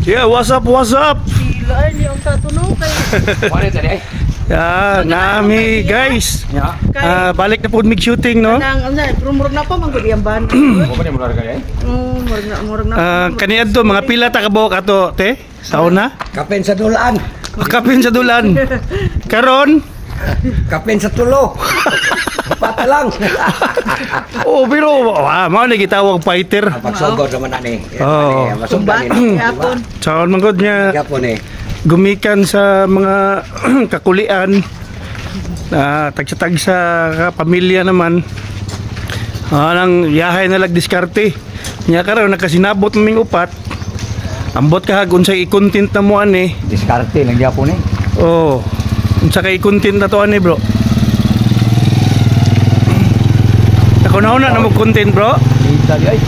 Yeah, what's up, what's up? Sila ay niya ang tatunong kay Wala tadi ay. Yeah, nami guys. Ya. Kay Ah, balik na po mig shooting, no? Nang ano, pero murag na pa man gud iyang ban. Mo pa ni murag ay. Murag na murag na. Ah, kaniadto mga pila ta kabuok ato, te? Sa una? Kapin sa dulaan. Kapin sa dulan. Karon, Kapin sa tulo. Pata lang. Oh, pero ah, mao ni gitawag fighter. Pagsugod naman na ni. Oo. Masugdan Tumbat ni. yapon. Saon man gud niya Yapon eh. gumikan sa mga kakulian, ah, tagsa-tagsa ka pamilya naman, ah, nang yahay na lag diskarte nya. Karon nakasinabot maming upat, ambot kahag unsay i-content na mo ani. Diskarte lang gyapon eh. Oh, unsa kay i-content na to ani, bro? Ako na na mo content, bro. Ita di ay.